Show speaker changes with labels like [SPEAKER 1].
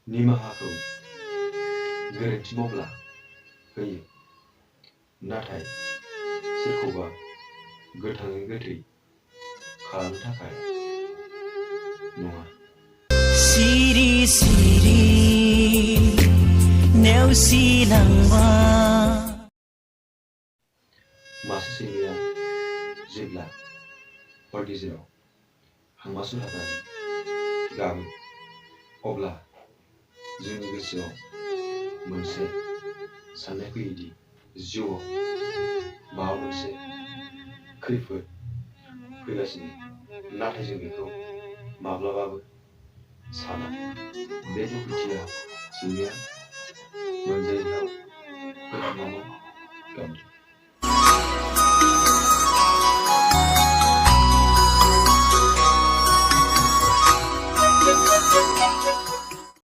[SPEAKER 1] निमाहाखौ गोरोन्थि मावब्ला होयो, नाथाय सोरखौबा गोथाङै गोथै खालामनो थाखाय नङा।
[SPEAKER 2] सिरि सिरि नेवसिलांबा
[SPEAKER 1] मासे सैमाया जेब्ला हर गेजेराव हांमा सुरहाबनानै गाबो, अब्ला जोंनि गोसोआव मोनसे साननाय फैयोदि जिउआव माबा मोनसे खैफोद फैगासिनो, नाथाय जों बेखौ माब्लाबाबो साना। बे दुखुथिया सैमाया मोनजायैयाव गोथाङैनो गाबदों।